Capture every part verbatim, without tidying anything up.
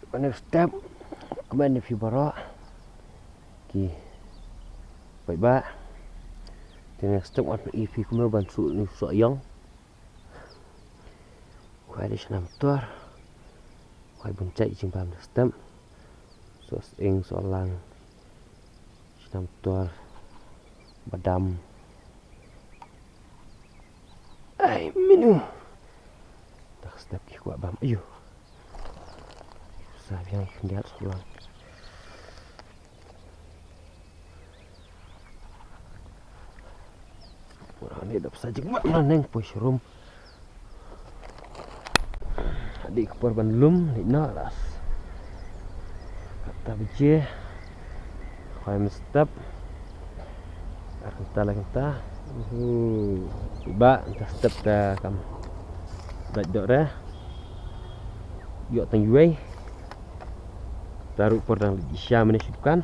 Next step, kmen ïa phi baroh ki paidbah. Te next step ngan pyni ïa phi kumno ban shu ïoh ïong. Khwai da shnam tor. Khwai bun jait jingbam next step. Soh sying, soh lang. Shnam tor, badam. Ai minu. Dak step ki kwah bam. Ayu. Sa biang khyndiat sa lang. Pura ni dap sa jingmat na neng poi shrum. Adi ka por ban lum ni na las. Kata baje. Khwai mynstep. Ar kynta lai kynta. Uhu. Ba kynta step ta kam. Dait dok re. Ïoh tang iwei. Taru por dang leit sha mane sha dukan.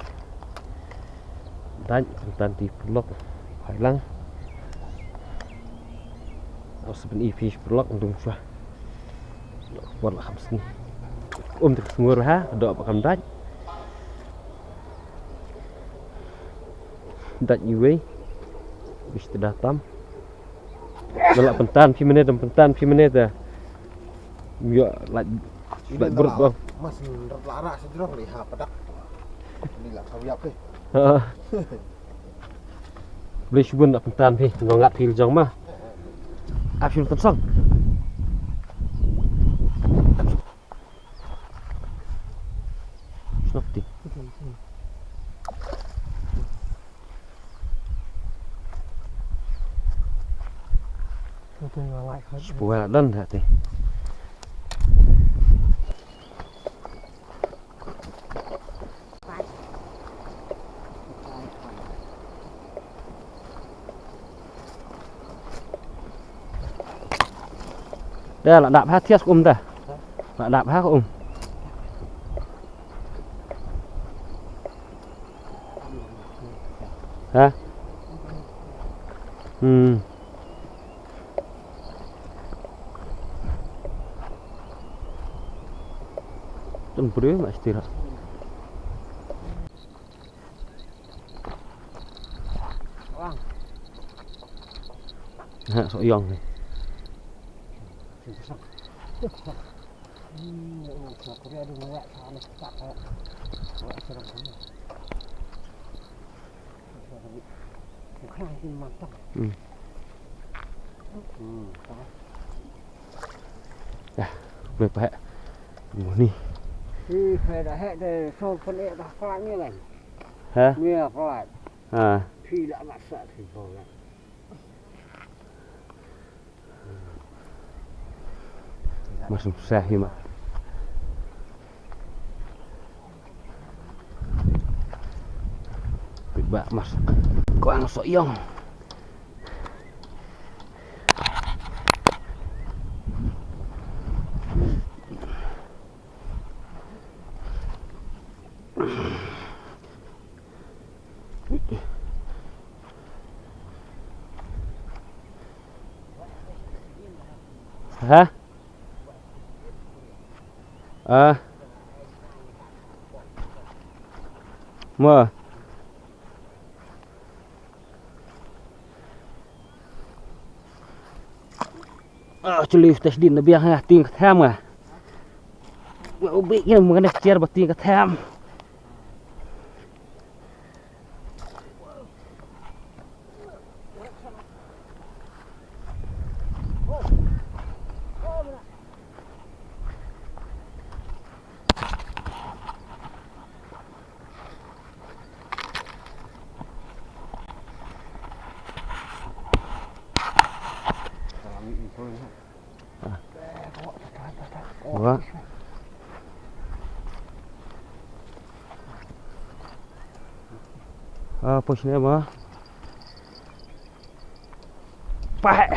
Dait kynta ti pulok. Khwai lang. Aw seben i phi pulok ndung shwa. Por la kham sngi. Um te ka sngur ha, dok ba kam dait. Dait iwei. Bis te da tam. Dang la pyntan phi minit, dang pyntan phi minit da. Ïoh lait, lait brut bang. Mas rat la ra sa jrong li ha padak. Ni la ka wiap ke. Ha. Blei shibun da pyntan phi, nongat phi jong ma. Ap shim tensong. Snok ti. Spuwa don ha ti. Dah, la dap ha thias kum dah. La dap ha kum. Ha? Hmm. Tun puri ma istirahat. Ha, sok yong ni. Hmm. Hmm. Dah, boleh pakai. Ni. Ih, saya dah hek deh, so penek dah pelat ni kan. Ha? Ni lah pelat. Ha. Phi lah masak phi pelat. Mas susah ni, Mak. Phi ba mas. Kwang sok yong. Ha? Ah. Mo. Ah, chuli u Tashdin na biang ha, ting ka tham nga. Wa u bi kina mengane chair ba ting ka tham. Wa. Ah, push ni ma. Pah.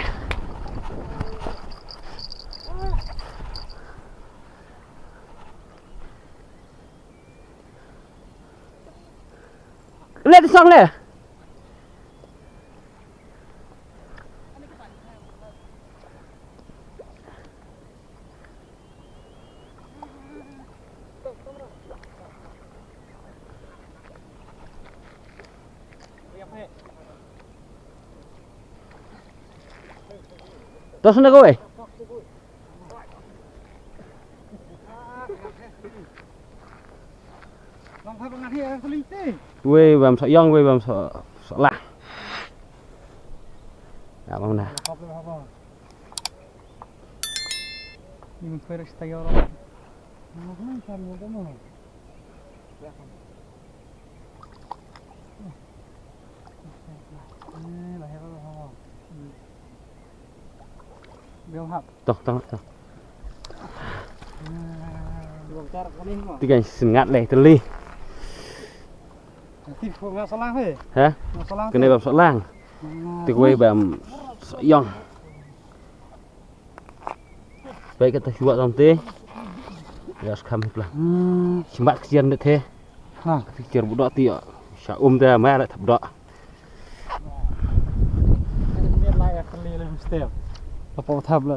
Let song le. Tos na kawei. Wei bam sa yong, wei bam sa, sa lah. Ya bam na. Toh, toh, toh. Ti kan sngat leh teli. Ha? Kene bam sa lang. Ti kawei bam sa yong. Bai kata shuwa tam te. Ya skam pla. Simat kesian det he. Ha. Kesian budak ti ya. Sha um te mai ada thap dak. Papa thap la.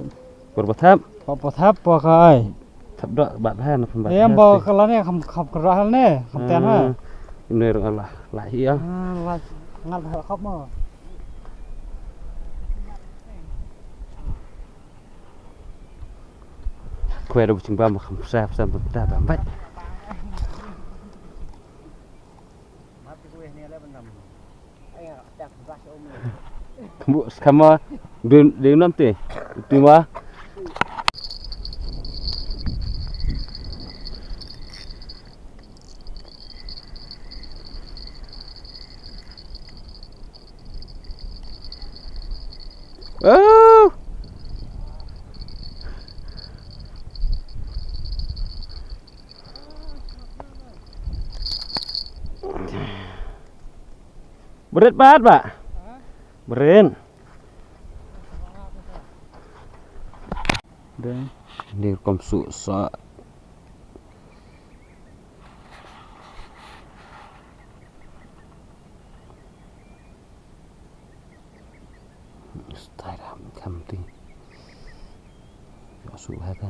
Papa thap. Papa thap pa kai. Thap dak bat ha na pun bat. Em ba kala ne kham kham kerah ne kham ten ha. Ini rong Allah lah ya. Ngal ba khap ma. Kwe da bucing bam kham sa sa da bam bai. Tumbu skama de de nante. Tima. Oh. Bret bat ba. Bret. Dei. Ni kom su sa. Stai ram kam ti. Yo su ha ta.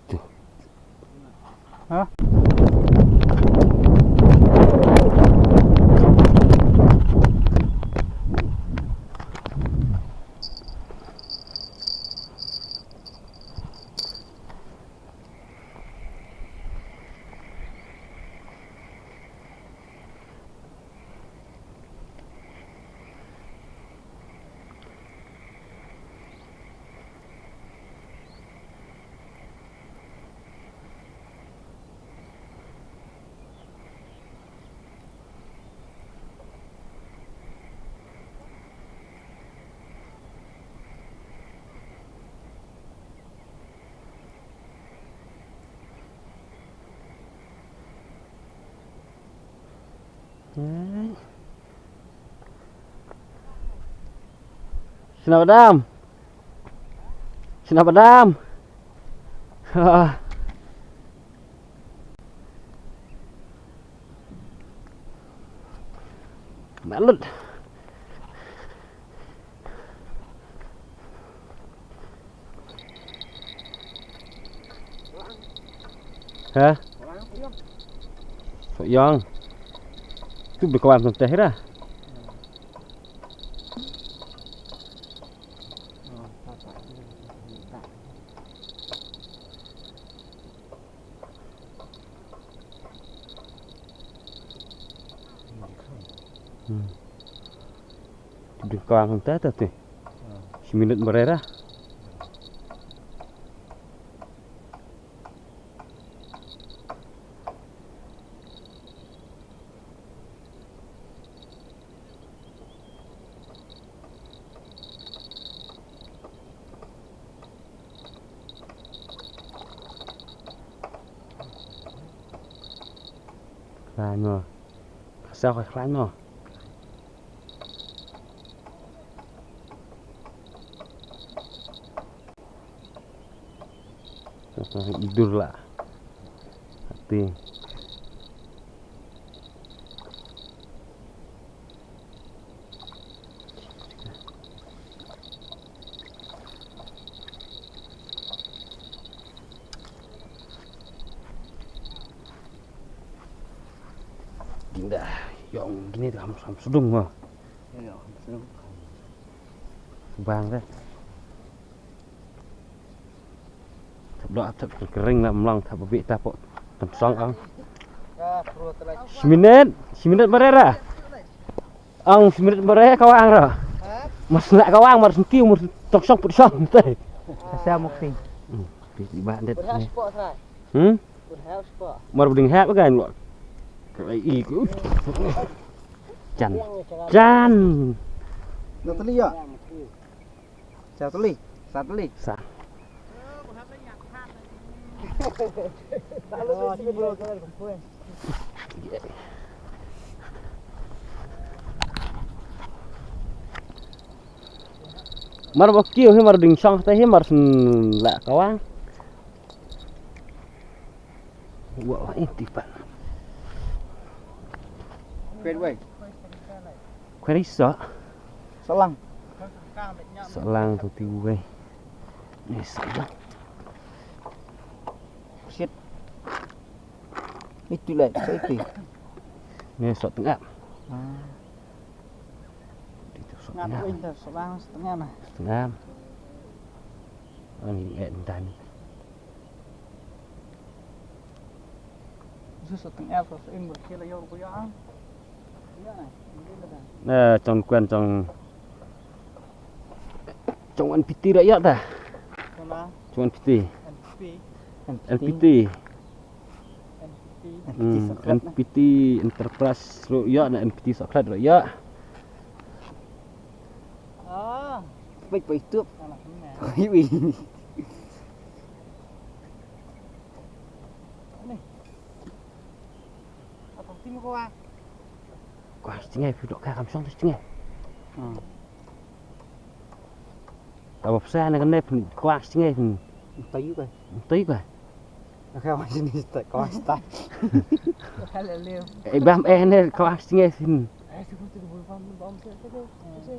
Tu. Ha? Shna badam. Shna badam. Malut. Ha? Sok yong. Tu beli kawan tu teh dah. Hmm. Ding kawang ta ta ti. Shi minit barera. Khlaiñ mo. Ka sa ka khlaiñ mo. Idur la. Ati. Ginda, Ïong kine te kham, kham sdung mo. Ïong kham sdung. Bang te. Thep doh thep kering la mlong thep bit ta pok. Tensong ang. Shi minit, shi minit barera. Ang shi minit barera kawang ra. Mar sna kawang, mar sna tiu, mar tong song put song te. Sa mukti. Hmm, pi ba det. Hmm? Mar bding hep kan. Kai i ku. Jan. Jan. Natalia. Sa tuli, sa tuli. Sa. Mar ba kiew hi mar ding shong te hi mar sn la kawang. Wa wa in ti pat. Kwet wei. Kwet i sa. Salang. Salang tu ti wei. Ni salang. Shit. Itu lai, sa itu. Ni sa tengah. Ah. Itu sa Ngap tengah. Wei dah salang setengah nah. Setengah. Ani eh dan. Sus teng app sus in ber kila yor ku ya. Ya, ini dah. Eh, chong kuen chong chong N P T ra ya ta. Kena Chong N P T. N P T. N P T. N P T. Hmm, Sokrat nah. N P T Enterprise ro ya na N P T Sokrat ro ya. Ah. Baik, baik, tu. Anak ni. Ui, ui. Ni. Apa tim ko ah? Kwah stingai phi dok ka kam song tu stingai. Hmm. Ka ba psa na ka nep ni kwah stingai phi. Tayu ka. Tayu ka. Ka kwah stingai ta kwah sta. Ka le le. Eh bam eh ne kwah stingai phi. Eh, si pun tu bul pam bam se se.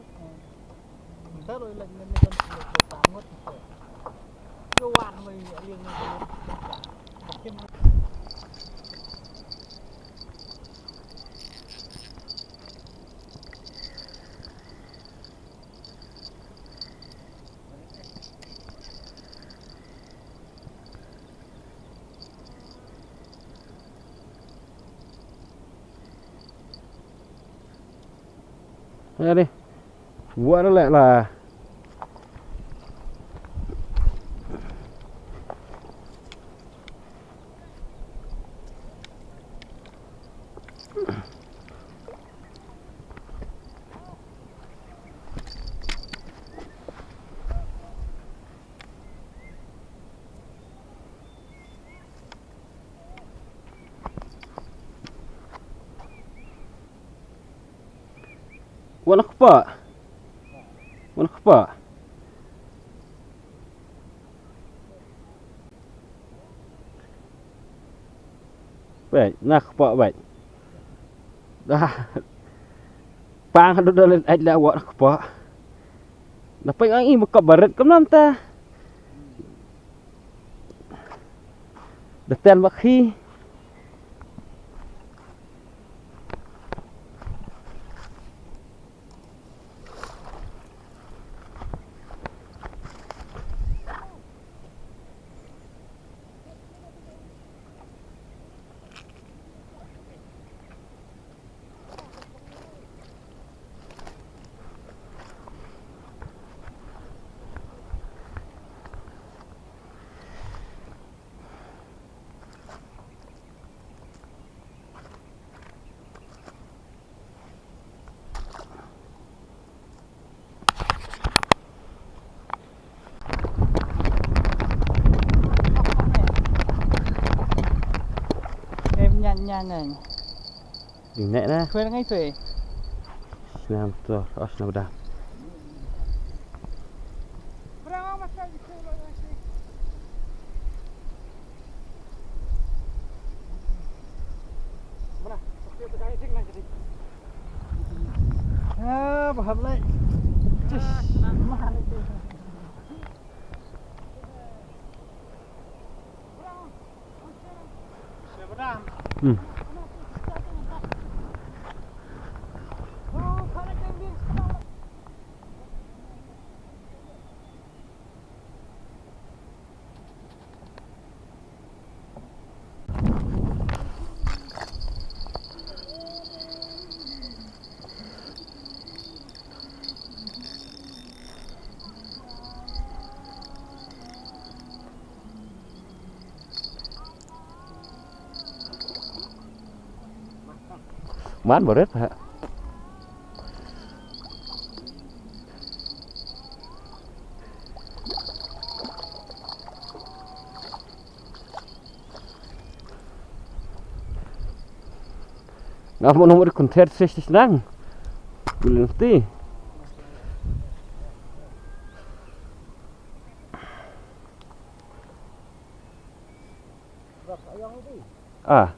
Ïa dei. Buat leh la. Wan kpa. Wan kpa. Wait, na kpa wait. Dah. Pang hadu dalan ai la wan kpa. Na pang ang i maka barat kam nam ta. Da tel bak hi. Em, nyan, nyan, nyan. Ding neh na. Kwer ngai tu eh. Snam tu, oh, snam dah. Ah, bahap lai. Tis. Hmm. Man barit ha. Ngam mo nomor konter sih sih nang. Kulen ti. Ah.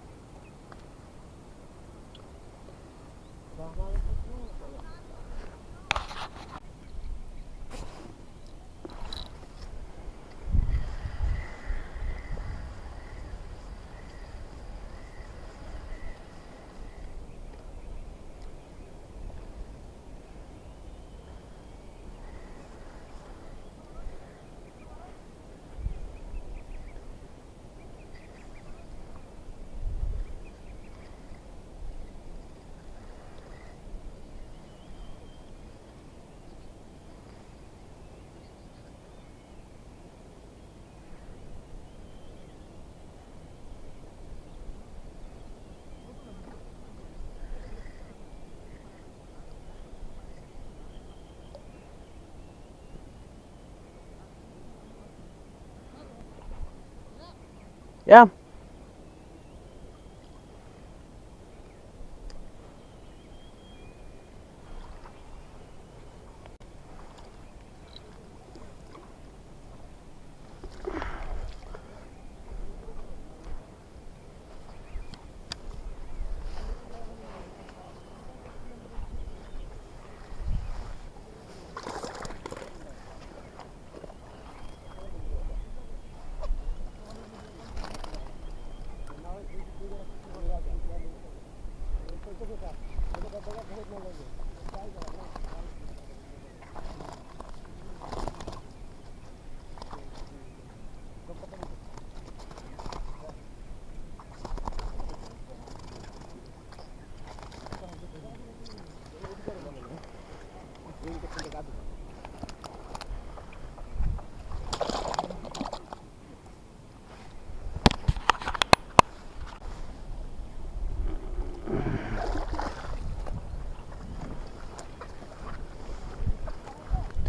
Ja.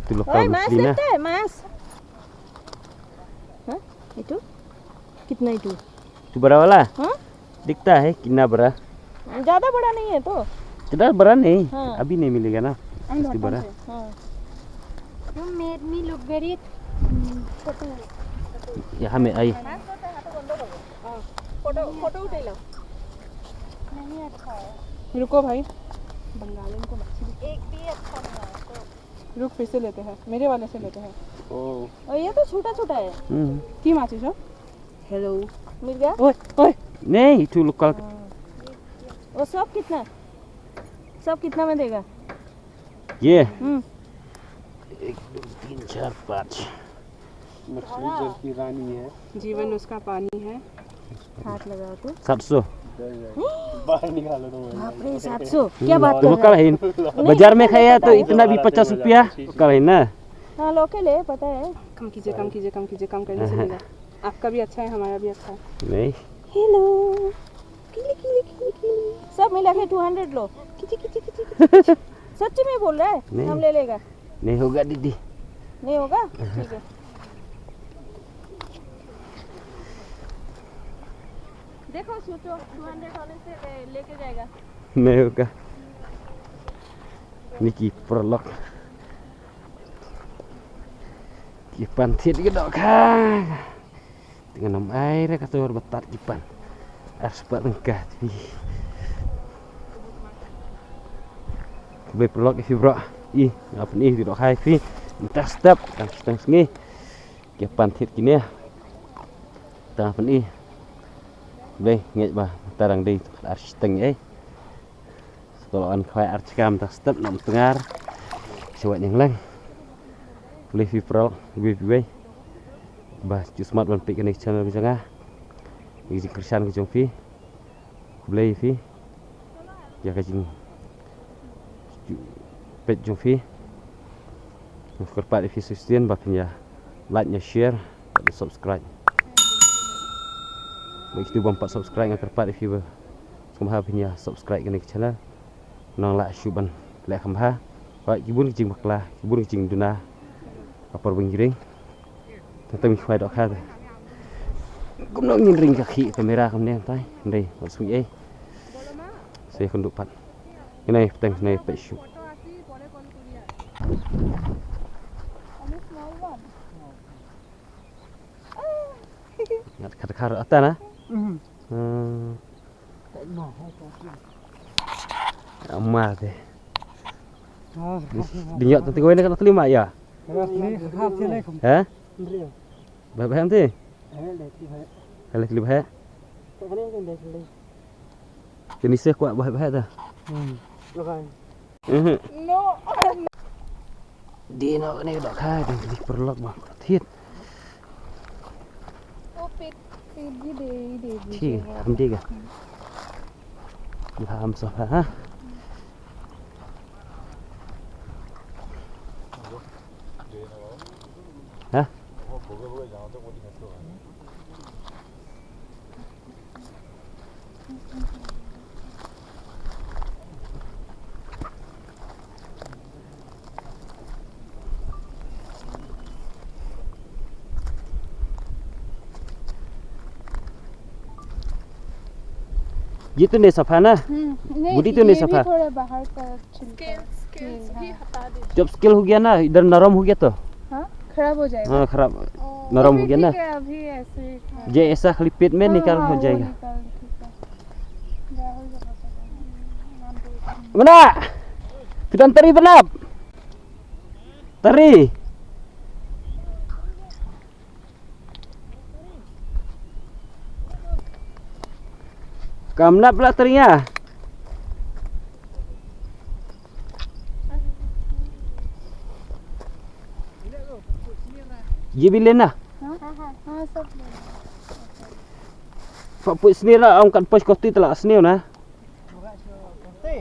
Itu lokal. Oi, Mas, Muslim ya. Dette, Mas. Hah? Itu? Kitna itu? Itu bada wala? Hah? Dikhta hai kitna bada. Zyada bada nahi hai to? Zyada bada nahi. Haan. Abhi nahi milega na. Haan. Iske bada. Haan. You made me look very, mm, photo. Yahan main aaye. Photo, photo उठा लो। नहीं अच्छा है। रुको भाई। बंगालियों को मच्छी भी एक भी अच्छा नहीं आया तो। रुक, फिर से लेते हैं, मेरे वाले से लेते हैं। ओ। और ये तो छोटा छोटा है। हम्म। কি মাছ এসব? हेलो। मिल गया? ओए, ओए। नहीं, तू लोकल। हाँ। वो सब कितना? सब कितना में देगा? ये? हम्म। एक, दो, तीन, चार, पाँच। मछली जल की रानी है। जीवन उसका पानी है। हाथ लगाओ तो। सात सौ। बाहर निकालो तो। बाप रे, सात सौ। क्या बात कर रहे हैं? तुम कल है, नहीं, बाजार में खाया तो इतना भी पचास रुपया। कल है ना? हाँ, लोकल है, पता है। कम कीजिए, कम कीजिए, कम कीजिए, कम करने से हाँ। मिला। आपका भी अच्छा है, हमारा भी अच्छा है। नहीं। हेलो। किली, किली, किली, किली। सब मिला के टू हंड्रेड लो। किची, किची, किची, किची। सच्ची में बोल रहा है? नहीं। हम ले लेगा। नहीं होगा दीदी। नहीं होगा? ठीक है। देखो, सोचो, टू हंड्रेड होने से ले, लेके जाएगा। नहीं होगा। Niki paralok. Ki pan thied ki dohkha. Te ngan ym ai re kato ba tad ki pan. Ar spah tyngka te phi. Khublei paralok ïa phi baroh. I, nga pyni ïa ki dohkha ïa phi. Mynta step, tang shiteng sngi. Ki pan thied kine. Tang pyni. Khublei, ngeit ba mynta dang dei ar shiteng ei. Sa ka la wan khwai ar shkam ta step na Umtngar. Sa wat nyngkong. Khublei phi paralok, khublei phi wei. Ba ju smat ban peit kane ka channel ka jong nga. Ka jingkyrshan ka jong phi. Khublei phi. Ïa ka jing peit jong phi. Nga kyrpad ïa phi shisien ba phin ïa like, ïa share, bad subscribe. Ba kito bym pat subscribe nga kyrpad ïa phi ba sngewbha phin ïa subscribe kane ka channel. Nang lah shu ban leh kham bha. Wat ki bun ki jingbakla, ki bun ki jingduna. Ka por ba ngi ring. Tang tang ngi khwai dohkha te. Kumno ngin ring ka khih kamera kamne tai. Ndai, wat sngewsih ei. Sa ïakynduh pat. Ngi nai pateng, ngi nai peit shuh. Ngat khat khat ata na. Mhm. Hmm. Ama te. Ah, ding ïoh tang tang wei ne ka teli ma ïa. Ha? Bah bah te. Hele teli bah. Kini se kwah bah bah ta. Hmm. Mhm. No. Dei noh kane ka dohkha, dei kane ka paralok ba ka thied. O pit, pit ji dei, dei ji. Thied, ham dei ka. Ba ham soh ha. Ha? ये तो नहीं सफा ना। हम्म, नहीं, वो भी तो ये नहीं भी सफा। थोड़ा बाहर का छिलका। स्केल, स्केल ये, भी हाँ। हटा दीजिए। जब स्केल हो गया ना, इधर नरम हो गया तो। हाँ, खराब हो जाएगा। हाँ, खराब। ओ। नरम हो गया ना। ठीक है, अभी ऐसे ही खा ये ऐसा खाली पेट में हाँ, निकाल हाँ, हो वो जाएगा। निकाल, ठीक है। Mana? Pitan teri penap. Teri. Kam nap lah teri nya. Ye bilin na. हाँ, हाँ, हाँ, सब ले लो। Fa pui sniew na, ong kan poi skoti tela sniew na.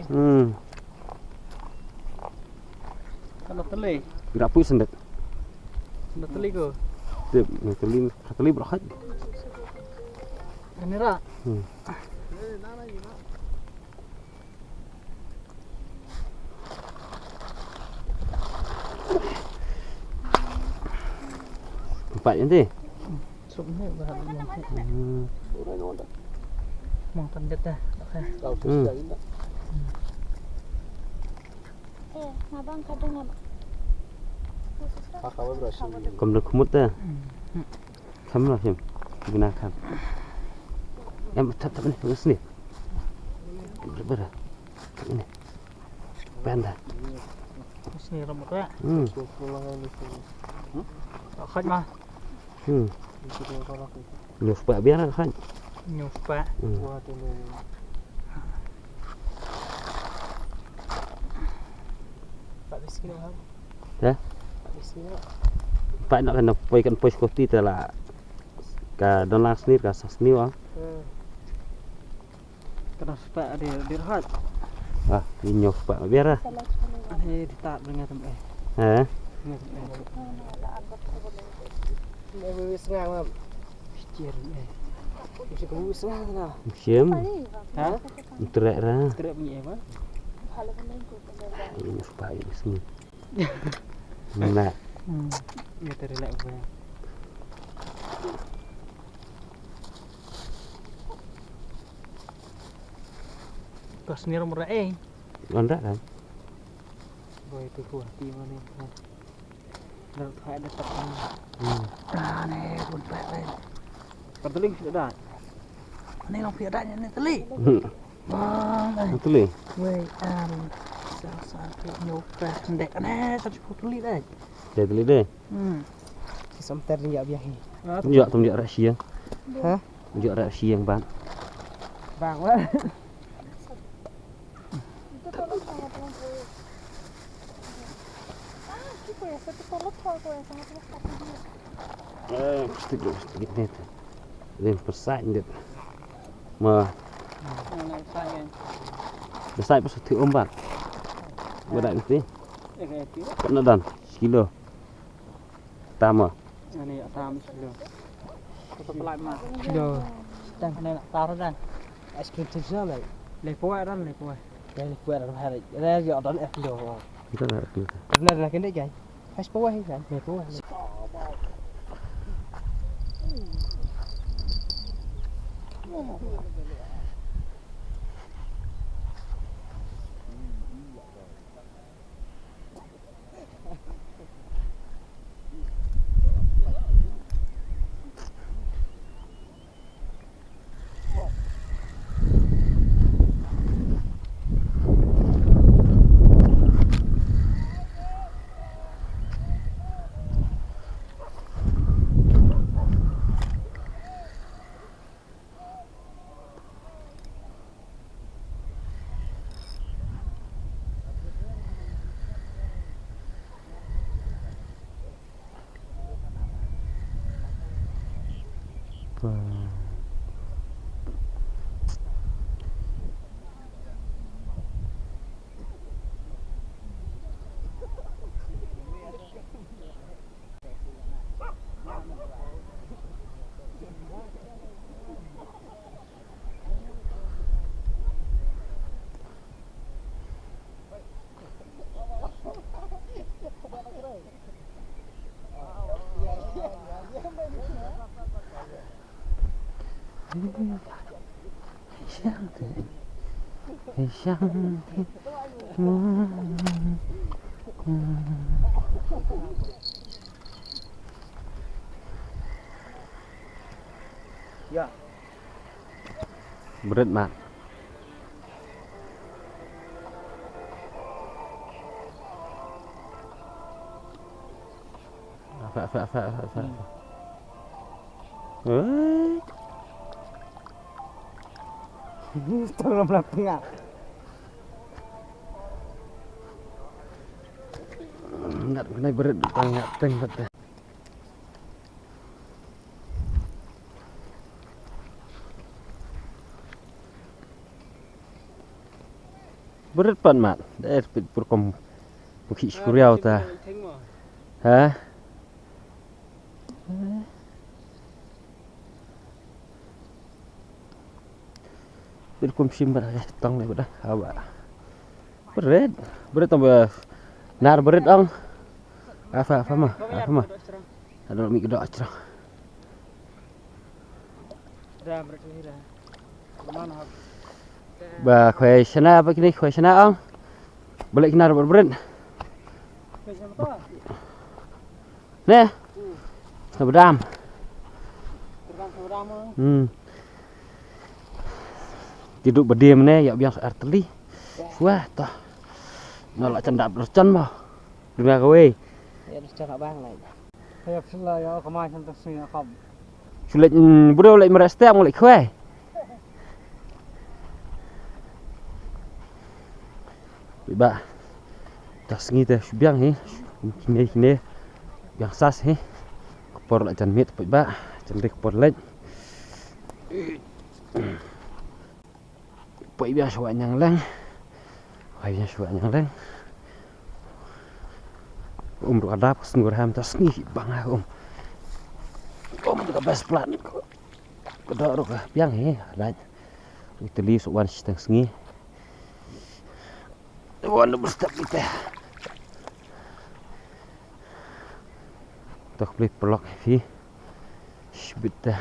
Hmm. Kan teli. Gra pui sendet. Sendet teli ko. Tip, ni teli, teli berahat. Ini ra. Hmm. Empat nanti. Sop ni bah. Hmm. Mang tendit dah. Okay. Hmm. Eh, ngabang kadang ngam. Kam dah kumut dah. Hmm. Kam lah, Him. Guna kam. Em, tap, tap ni, tap sini. Ber, ber. Tap ni. Panda. Sini ram ka. Hmm. Khaj ma. Hmm. Nyo spah biar khaj. Nyo spah. Hmm. Ya? Pat na kan poi kan poi skoti ta la ka don lang sniew ka sa sniew ah. Ka don spah di di rahat. Ah, ini nyo spah biar ah. Ani di ta dengan tem eh. Eh? Dengan tem eh. Ini wis ngang mam. Pikir eh. Mesti ku wis ngang na. Sim. Ha? Trek ra. Trek ni eh ba. Ini nyo spah ini sini. Nah. Hmm. Ni tadi lek ba. Kas ni ram ra eh. Anda kan? Boy tu ku hati mana ni. Dah tak ada tak. Hmm. Ah, ni pun tak lain. Perteling sudah dah. Ni long phi dah ni teli. Hmm. Bang, eh. Teli. Wei, am, sa sa tu nyo ka ndek. Ni sa chu teli dah. Dah teli deh. Hmm. Ki som ter ni ya biang hi. Ya, tum ya ra siang. Ha? Ya ra siang bang. Bang wa. Eh, plastik, plastik ni. Lim persat ni. Ma. Persat pas tu ombak. Berat mesti. Kena dan sekilo. Tama. Ani tam sekilo. Kau pelai ma. Kilo. Dan kena nak taruh dan. Es krim tu salah. Lepoh dan lepoh. Ren kuat ren hai ren ren yo don eh lo. Kita nak tu. Ren ren kene kai. Hai sepawa hai kan. Hai sepawa. Bret mat. Fa fa fa fa fa. Oi. Tolong lah pengak. Ngat kena bret tang ngat teng kata. Bret pat mat. Dai pit pur kom. Bukhi skuriau ta. Ha? Bret kum shim bret tong le bret hawa. Bret, bret tong ba nar bret ong. Afa afa ma, afa ma. Ado mi kedo achrang. Ba khoi shana ba kini khoi shana ong. Balik knar bret bret. Ne. Sna bedam. Hmm. Tiduk bedim ne ya biang ar teli. Wah toh. Nolak cendap bercon mo. Dunia kawei. Ya bercon abang lai. Ya bismillah ya kamai santai sini akam. Sulit bro lek meres te ngolek khwai. Ba. Ta sngi te shu biang hi. Kine kine. Biang sas hi. Kepor la jan mit poi ba. Jan dik kepor lek. Poi biang shuwa nyang leng. Poi biang shuwa nyang leng. Um ruh adap sngur ham ta sngi bang ha um. Um ka best plan. Ka dok ruh ka biang hi lek. Itali suk wan shiteng sngi. Wan da berstep kita. Tok beli pelok hi. Shbit dah.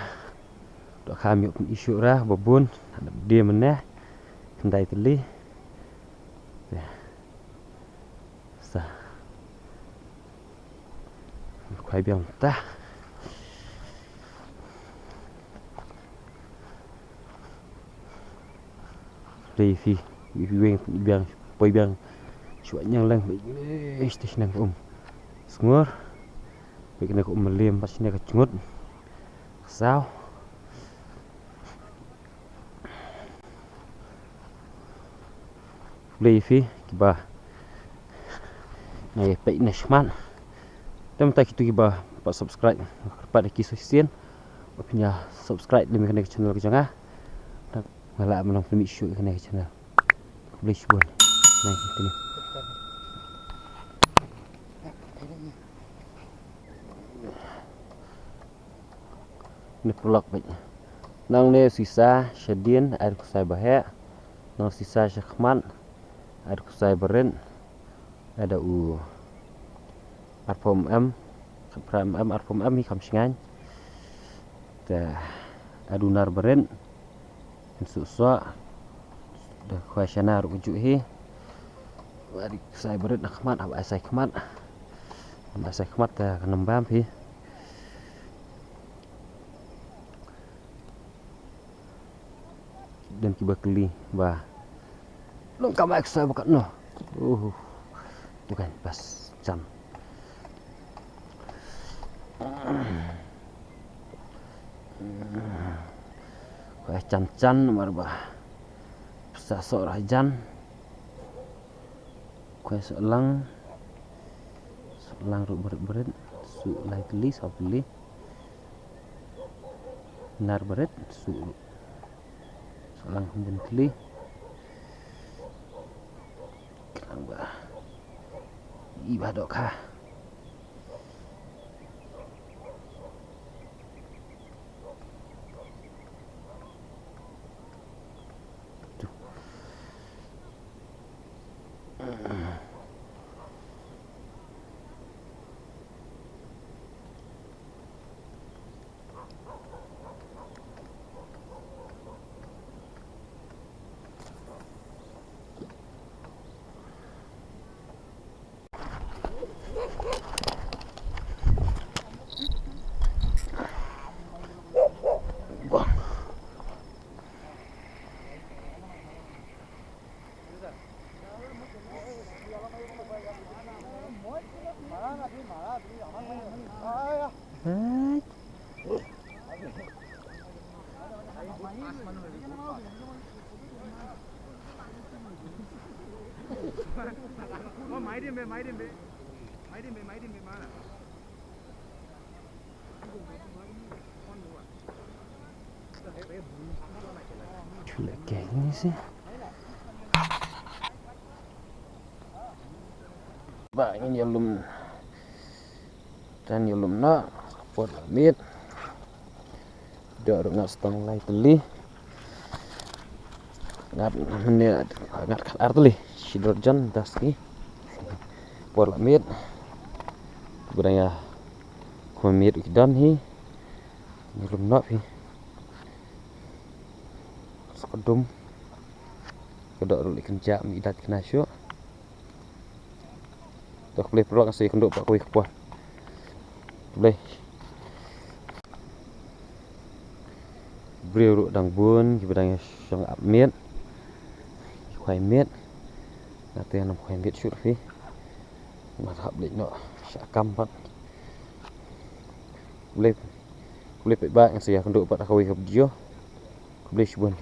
Dok kami pun isu rah babun. Ada dia meneh. Kendai teli. Ya. Sa. Khwai biang tah. Dei phi, phi weng biang, poi biang. Shuwa nyang lang, eh, stage nang um. Sngur. Poi kane ka um lem, pat shine ka jngut. Saw. Khublei ïa phi kiba ngi peit ne shman. Te mynta kito kiba pat subscribe, kyrpad ïa ki shisien ba phin ïa subscribe lem ïa kane ka channel ka jong nga. Nga lah ban long pynmih shuh ïa kane ka channel. Khublei shibun. Nang kine. Ni paralok bad. Nangne sisa shadien ai kusai ba heh. Nang sisa sha khmat. Ar ksai beret. Ada u arphew mm, phra mm, arphew mm hi kham shngaiñ. Te adu nar beret. Nsu swa. Da khwai shana ruh ju hi. Ari ksai beret na khmat, haba ai sai khmat. Haba ai sai khmat te ka nambam hi. Don kiba kylli ba long kam extra ba katno. Uh, tu kan pas jam. Ko jam jan mar ba. Psa so rah jan. Ko so lang. So lang ruh beret beret. Su lai kylli, so kylli. Nar beret, su. Sa lang kham bun kli. Khnang ba i ba dohkha. Chuleh keng ni si. Ba ngin ïalum. Tan ïalum na. Por la miet. Dok ruh ngat stang lai tylli. Ngat mynne ngat khat ar tylli. Shi dor jan das ki. Por la miet. Ba dang ïa khum miet ki don hi. Ïalum na phi. Sa ka dum. Ka dok ruh leh kynjah mi dat kna shuh. Te khublei paralok, sa ïakynduh pat kawei ka por. Khublei. Briew ruh dang bun kiba dang shong ap miet. Khwai miet. Nga te ngam khwai miet shuh phi. Nga hap leit noh sha kam pat. Khublei. Khublei paidbah, ngan sa ïakynduh pat ha kawei ka video. Khublei shibun.